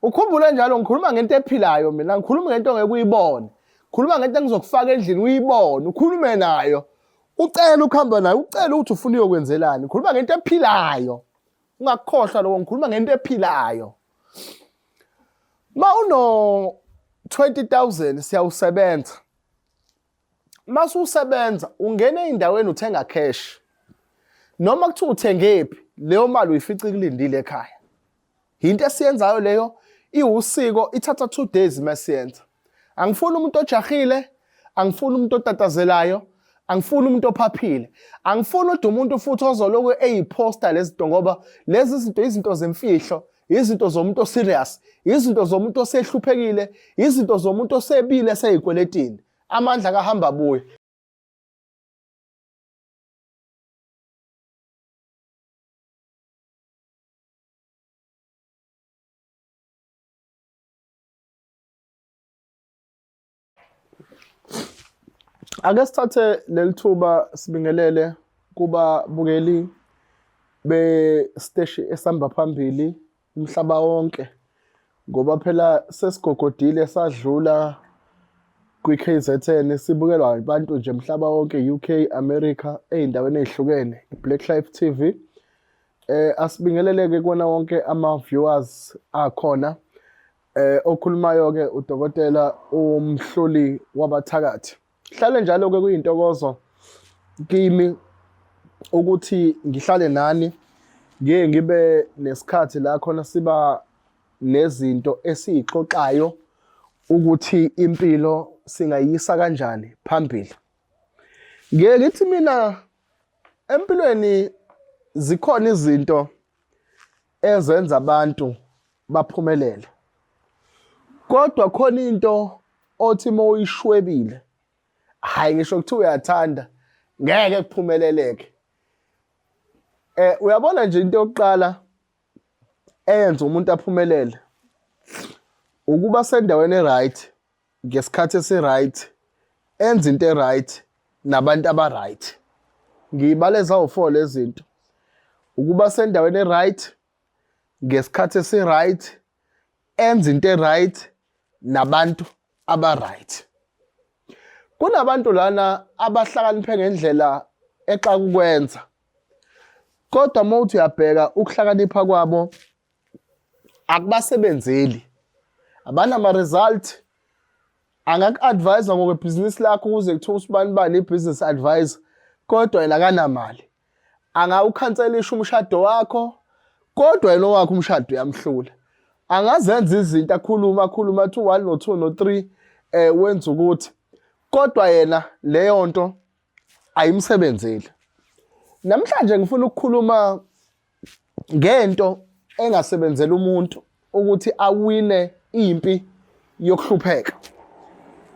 Ukhumbule njalo ngikhuluma ngento ephilayo mina, ngikhuluma ngento ongeke uyibone. Khuluma ngento engizokufaka endlini uyibone, ukhulume nayo. Ucele ukuhamba nayo, ucele ukuthi ufuna uyokwenzelani. Khuluma ngento ephilayo. Ungakukhohlwa lokho, ngikhuluma ngento ephilayo. Ma uno 20000 siyawusebenza. Masusebenza ungena ey'ndaweni uthenga cash. Noma kuthiwa uthengephi, leyo mali uyifica ikulindile ekhaya. Yinto esiyenzayo leyo, iwusiko, ithatha 2 days masiyenza. Angifuni umuntu ojahile, angifuni umuntu otatazelayo, angifuni umuntu ophaphile. Angifuni ude umuntu futhi ozoloku eyiposta lezi zinto ngoba lezi zinto izinto zemfihlo, izinto zomuntu oserious, izinto zomuntu osehluphekile, izinto zomuntu osebile eseyikweletini. Amandla kahamba abuye. Ake sithathe leli thuba sibingelele kubabukeli besiteshi esihamba phambili umhlaba wonke ngoba phela sesigogodile sadlula kwi-KZN sibukelwa abantu nje mhlaba wonke UK America ey'ndaweni ey'hlukene i-Black Life TV. Asibingeleleke kuwona wonke ama-viewers akhona. Okhulumayo ke udokotela umhloli wabathakathi. Hlale njalo ke kuyintokozo kimi ukuthi ngihlale nani ngiye ngibe nesikhathi la khona siba nezinto esiyixoxayo ukuthi impilo singayisa kanjani phambili. Ngiye ngithi mina empilweni zikhona izinto ezenza abantu baphumelele. Kodwa khona into othi uma uyishwebile, hhayi ngisho kuthiwa uyathanda, ngeke kuphumeleleke. Uyabona nje into yokuqala eyenza umuntu aphumelele ukuba sendaweni e-right ngesikhathi esi-right, enze into e-right nabantu aba-right. Ngiyibale zawu-four lezi zinto. Ukuba sendaweni e-right ngesikhathi esi-right, enze into e-right nabantu aba-right. Kunabantu lana abahlakaniphe ngendlela exaka ukwenza, kodwa uma uthi uyabheka ukuhlakanipha kwabo akubasebenzeli, abanama-result. Angaku-advise ngokwebhizinisi lakho ukuze kuthiwa usibani bani i-business advisor, kodwa yena akanamali. Angawukhanselisha umshado wakho, kodwa yena owakhe umshado uyamhlula. Angazenza izinto akhulume akhulume athi u-one no-two no-three wenza ukuthi, kodwa yena leyo nto ayimsebenzeli. Namhlanje ngifuna ukukhuluma ngento engasebenzela umuntu ukuthi awine impi yokuhlupheka.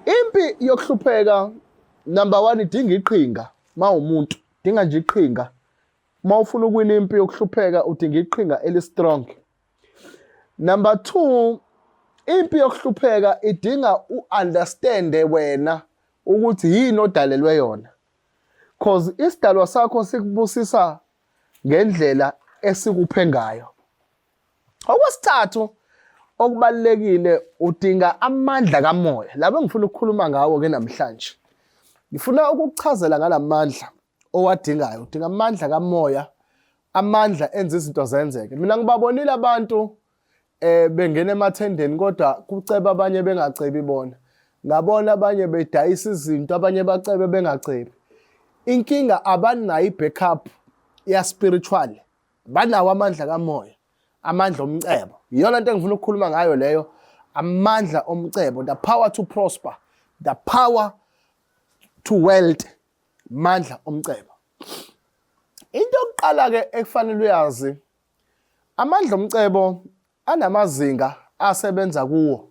Impi yokuhlupheka number 1 idinga iqhinga. Mawumuntu dinga nje iqhinga. Mawufuna ukuwina impi yokuhlupheka udinga iqhinga eli strong. Number 2, impi yokuhlupheka idinga uunderstand wena ukuthi yini odalelwe yona. Cause isidalwa sakho sikubusisa ngendlela esikuphe ngayo. Okwesithathu okubalulekile udinga amandla kamoya. Labo engifuna ukukhuluma ngawo ke namhlanje. Ngifuna ukukuchazela ngalamandla owadingayo. Udinga amandla kamoya, amandla enza izinto zenzeke. Mina ngibabonile abantu bengena emathendeni kodwa kuceba abanye bengacebi bona. Ngabona abanye bedayisa izinto, abanye bacebe bengacebi. Inkinga abanayo i-backup ya spiritual. Banawo amandla kamoya, amandla omcebo. Iyona into engifuna ukukhuluma ngayo leyo, amandla omcebo, the power to prosper, the power to wealth, amandla omcebo. Into yokuqala ke ekufanele uyazi, amandla omcebo anamazinga asebenza kuwo.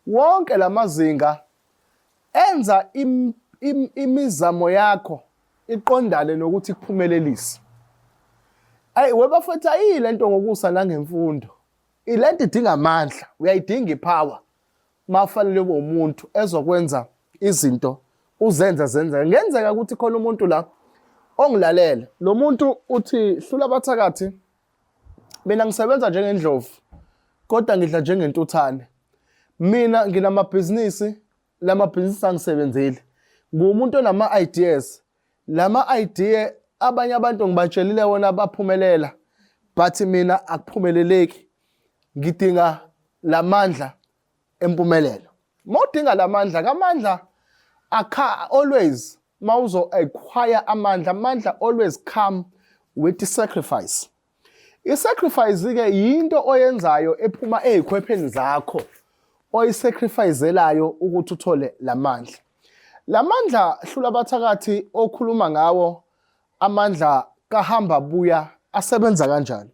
Wonke lamazinga enza imizamo yakho iqondane nokuthi kuphumelelise. Ayi webafethu, ayi lento ngokusa nangemfundo. Ilento idinga amandla, uyayidinga ipower. Mafanele ube umuntu ezokwenza izinto uzenze zenzeke. Ngenzeka ukuthi khona umuntu la ongilalele. Lo muntu uthi hlula abathakathi, mina ngisebenza njengendlovu. Kodwa ngidla njengentuthane. Mina nginamabhizinisi, lamabhizinisi angisebenzeli. Ngumuntu onama ideas. Lama idea abanye abantu ngibatshelile wona baphumelela, but mina akuphumeleleki. Ngidinga lamandla empumelelo. Mawudinga lamandla, kamandla akha always mawuzo acquire amandla, amandla always come with sacrifice. I-sacrifice ke yinto oyenzayo ephuma ezikhwepheni zakho oyisacrificelayo ukuthi uthole lamandla. Lamandla hlula abathakathi okhuluma ngawo, amandla kahamba buya asebenza kanjani?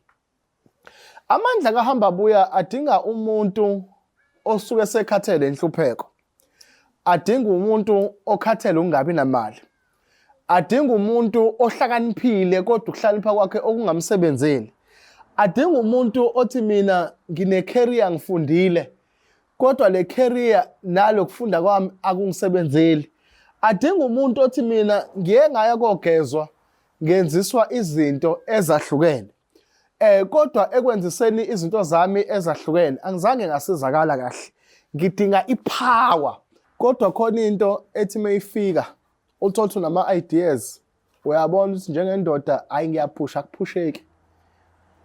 Amandla kahamba buya adinga umuntu osuke sekhathele inhlupheko. Adinga umuntu okhathele ukungabi namali. Adinga umuntu ohlakaniphile kodwa ukuhlakanipha kwakhe okungamsebenzeli. Adinga umuntu othi mina ngine career ngifundile kodwa le career nalokufunda kwami akungisebenzeli. Adinga umuntu othi mina ngiye ngaya kogezwa ngenziswa izinto ezahlukene. Kodwa ekwenziseni izinto zami ezahlukene angizange ngasizakala kahle. Ngidinga ipower. Kodwa khona into ethi mayifika uthole ukuthi unama ideas, uyabona ukuthi njengendoda hayi ngiyaphusha, akuphusheki.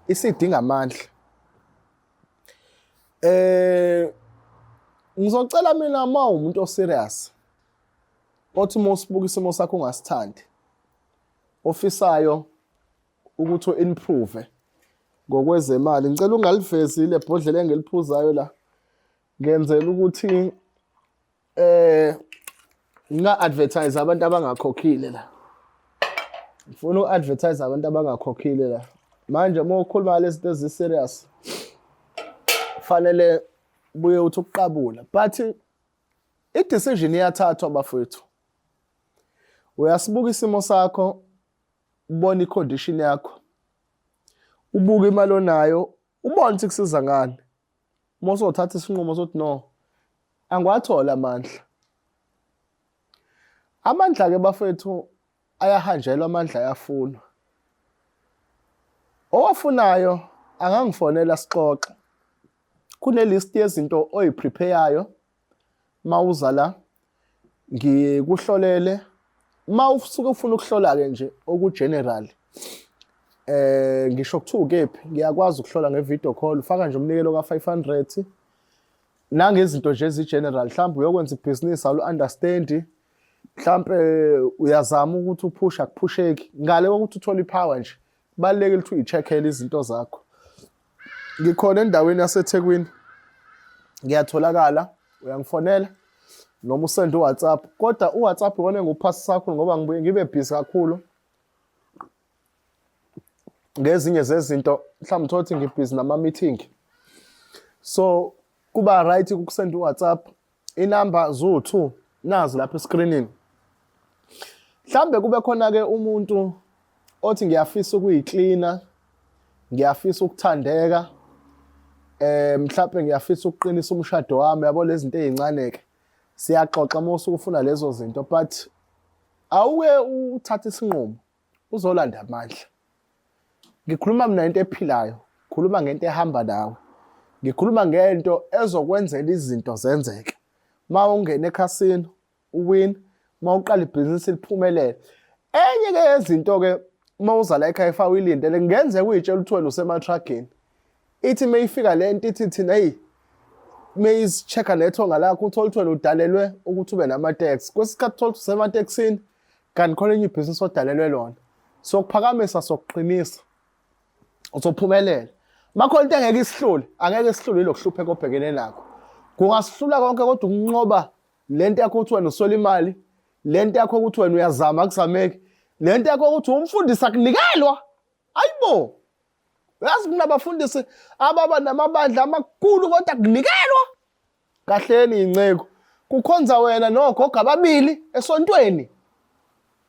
Isidinga amandla. Ngizocela mina uma umuntu oserious othi uma usibuka isimo sakho ungasithandi, ofisayo ukuthi u-improve ngokwezemali, ngicela ungalivezi le bhodlela engiliphuzayo la, ngenzela ukuthi nginga-advertise abantu abangakhokhile la. Ngifuna uku-advertise abantu abangakhokhile la. Manje uma ukhuluma ngalezi zinto ezi-serious fanele buye uthi ukuqabula, but i-decision iyathathwa bafowethu. Uyasibuka isimo sakho, ubone i-condition yakho, ubuke imali onayo, ubone ukuthi kusiza ngani. Uma usothatha isinqumo sokuthi no, angiwathola amandla. Amandla-ke bafethu ayahanjelwa, amandla ayafunwa. Owafunayo angangifonela sixoxe. Kune-list yezinto oyiprepare-ayo mawuza la, ngikuhlolele. Uma usuke ufuna ukuhlola-ke nje oku-general, ngisho kuthiwa ukephi, ngiyakwazi ukuhlola nge-video call, ufaka nje umnikelo ka-500 nangezinto nje ezi-general. Mhlawumbe uyokwenza ibhizinisi alu-understand, mhlampe uyazama ukuthi uphushe akuphusheki. Ngale kokuthi uthole ipower nje, kubalulekile ukuthi uyi-check-ele izinto zakho. Ngikhona endaweni yaseThekwini, ngiyatholakala, uyangifonela noma usende uWhatsApp. Kodwa uWhatsApp iwona engiwuphasisa kakhulu ngoba ngibuye ngibe busy kakhulu ngezinye zezinto, mhlawumbe uthole ukuthi ngibhizi nama-meeting, so kuba right ukusenda uWhatsApp. Inamba ziwu-2 nazi lapha eskrinini. Mhlambe kube khona-ke umuntu othi ngiyafisa ukuyiklina, ngiyafisa ukuthandeka, mhlambe ngiyafisa ukuqinisa umshado wami, yabo lezi zinto ezincane-ke. Siyaxoxa uma usuke ufuna lezo zinto, but awuke uthathe isinqumo uzolanda amandla. Ngikhuluma mina into ephilayo, ngikhuluma ngento ehamba nawe, ngikhuluma ngento ezokwenzela izinto zenzeke. Uma ungena ekhasini uwin, uma uqala ibhizinisi liphumelele. Enye ke yezinto ke uma uza la ekhaya ifa uyilindele, kungenzeka uyitshela ukuthi wena usematragini. Ithi mayifika le nto ithi thina hey, meyizi-check-a nethonga lakho uthole ukuthi wena udalelwe ukuthi ube nama-tax. Kwesinye isikhathi uthole ukuthi usematekisini kanti khona enye ibhizinisi odalelwe lona. Sokuphakamisa, sokuqinisa, uzophumelela. Makhona into engeke isihlule, angeke isihlule ilokuhlupheka obhekene nakho. Kungasihlula konke kodwa ukunqoba lento yakho ukuthi wena uswela imali, lento yakho ukuthi wena uyazama akuzameki, lento yakho ukuthi umfundisi akunikelwa. Ayibo! Uyazi kunabafundisi ababa namabandla amakhulu kodwa kunikelwa. Kahleni inceku. Kukhonza wena nogogo ababili esontweni.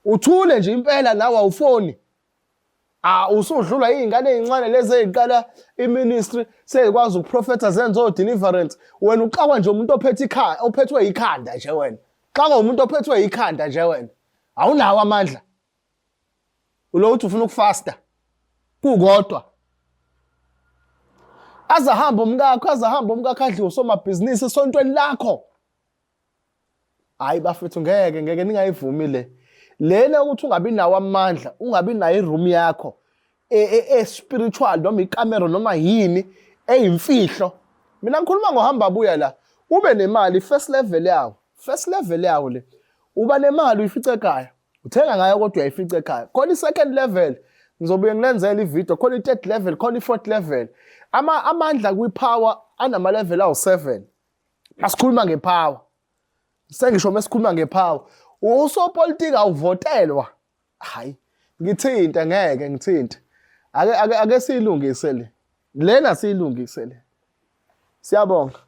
Uthule nje impela nawe awufoni. Ah, usudlulwa izingane ezincane lezi eziqala iministry sezikwazi ukuprofetha zenze o deliverance. Wena uxakwa nje umuntu ophethe ikhaya, ophethwe ikhanda nje wena. Xakwa umuntu ophethwe ikhanda nje wena. Awunawo amandla. Ulo uthi ufuna ukufasta. Kukodwa. Aze ahambe umkakho, aze ahambe umkakho adliwe usomabhizinisi esontweni lakho. Hayi bafethu ngeke ngeke ningayivumi le. Lena ukuthi ungabi nawo amandla, ungabi nayo iroom yakho e, e, e spiritual noma ikamero noma yini eyimfihlo. Mina ngikhuluma ngohamba buya la. Ube nemali first level yawo. First level yawo le. Uba nemali uyifice ekhaya. Uthenga ngayo kodwa uyayifica ekhaya. Khona i-second level ngizobuye ngilenzele ivideo, khona i-third level, khona i-fourth level. Ama amandla kwi-power anama-level awu-7. Masikhuluma ngepower. Sengisho mesikhuluma ngepower. Usopolitiki awuvotelwa. Hayi, ngithinte ngeke ngithinte. Ake ake ake siyilungise le. Lena siyilungise le. Siyabonga.